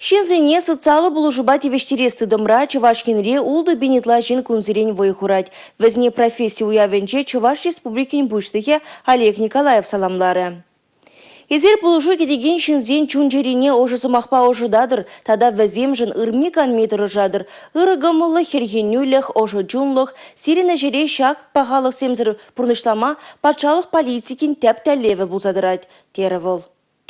Ҫынсене социаллӑ пулӑшупа тивӗҫтерес тытӑмра Чӑваш Енре 6 пин ытла ҫын кунсерен вӑй хурать. Вӗсене професси уявӗнче Чӑваш Республикин Пуҫлӑхӗ Олег Николаев саламларӗ. Эсир пулӑшу кӗтекен ҫынсен чун-чӗрине ӑшӑ сӑмахпа ӑшӑтатӑр тата вӗсемшӗн ырми-канми тӑрӑшатӑр. Ырӑ кӑмӑллӑх, хӗрхенӳлӗх, ӑшӑ чунлӑх сирӗн ӗҫӗре ҫак пахалӑхсемсӗр пурнӑҫлама патшалӑх политикин тӗп тӗллевӗ пулса тӑрать, терӗ вӑл.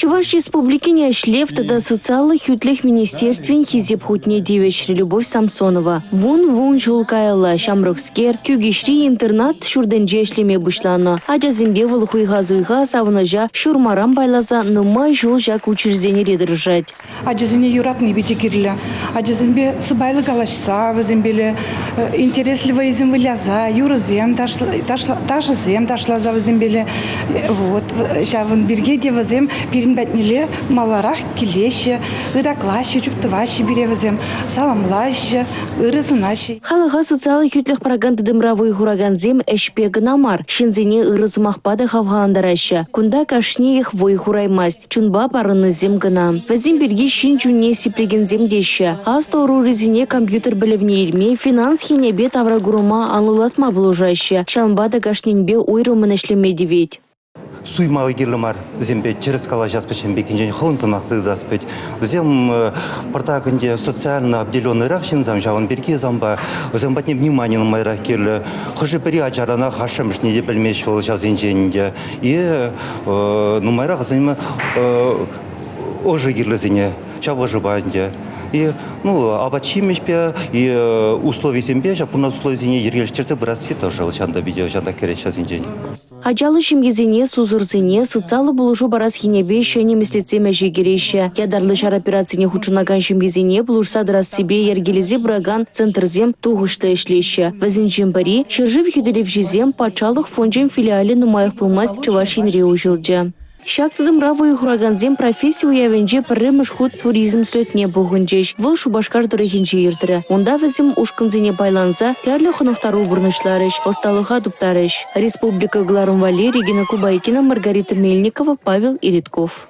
Чӑваш Республикин ӗҫлев тата социаллӑ хӳтлӗх министерствин Хисеп хутне тивӗҫрӗ Любовь Самсонова. Вун-вун ҫул каялла ҫамрӑкскер Кӳкеҫри интернат ҫуртӗнче ӗҫлеме пуҫланӑ. Ачасемпе вӑл хуйха-суйха, савӑнӑҫа ҫурмаран пайласа нумай ҫул ҫак учрежденире тӑрӑшать. Ачасене юратни питӗ кирлӗ. Ачасемпе сӑпайлӑ калаҫса, вӗсемпеле интереслӗ вӑйӑсем выляса, юрӑсем, ташӑсем ташласа вӗсемпеле. Вот ҫавӑн пирки те вӗсем пирӗн патнелле маларах килеҫҫӗ, ытаклаҫҫӗ, чуптӑваҫҫӗ пире вӗсем, саламлаҫҫӗ, ырӑ сунаҫҫӗ. Халӑха социаллӑ хӳтлӗх паракан тытӑмра вӑй хуракансем ӗҫпе кӑна мар, ҫынсене ырӑ сӑмахпа та хавхалантараҫҫӗ. Кунта кашниех вӑй хураймасть. Чунпа парӑннисем кӑна. Вӗсем пирки ҫын чунне сиплекенсем теҫҫӗ. Аслӑ ӑрурисене компьютер пӗлӗвне илме, финанс енӗпе тавракурӑма анлӑлатма пулӑшаҫҫӗ. Ҫавӑнпа та кашнинпе уйрӑммӑн ӗҫлеме тивет. Суймалли кирлӗ мар. Вӗсемпе тӗрӗс калаҫас пӗччен пеккинчен хӑвӑн сӑмах тытас пӗт. Вӗсем пӑртак ӗнтӗ социально обделенныйрах ҫынсем ҫавӑн пирки санпа вӗсем патне внимание нумайрах кирлӗ. Хӑшӗ-пӗри ачаранах ашшӗ-амӑшне те пӗлмест вӑл ҫавсенчен ӗнтӗ. Е нумайрах вӗсем ӑшӑ кирлисене ҫав ӑшӑпа ӗнтӗ. И, ну, апат-ҫимӗҫпе, и условисемпе, ҫав пурӑнас условисене йӗркелештерсе пырасси тоже ҫавӑнта питӗ ҫавӑнтах кӗрет ҫавсенчен. Ачаллӑ ҫемьесене, сусӑрсене социаллӑ пулӑшу парас енӗпе ҫӗнӗ меслетсем ӗҫе кӗреҫҫӗ. Ятарлӑ ҫар операцине хутшӑнакан ҫемьесене пулӑшса тӑрассипе йӗркелесе пыракан центрсем тухӑҫлӑ ӗҫлеҫҫӗ. Вӗсенчен пӗри – ҫӗршыв хӳтӗлевҫисем патшалӑх фончӗн филиалӗ нумаях пулмасть Чӑваш Енре уҫӑлчӗ. Ҫак тытӑмра вӑй хуракансем професси уявӗнче пӗрремӗш хут туризм слетне пухӑнчӗҫ. Вӑл Шупашкар тӑрӑхӗнче иртрӗ. Унта вӗсем ушкӑнсене пайланса тӗрлӗ хӑнӑхтару пурнӑҫларӗҫ, ӑсталӑха туптарӗҫ. Республика кӑларӑм валли Регина Кубайкина, Маргарита Мельникова, Павел Иритков.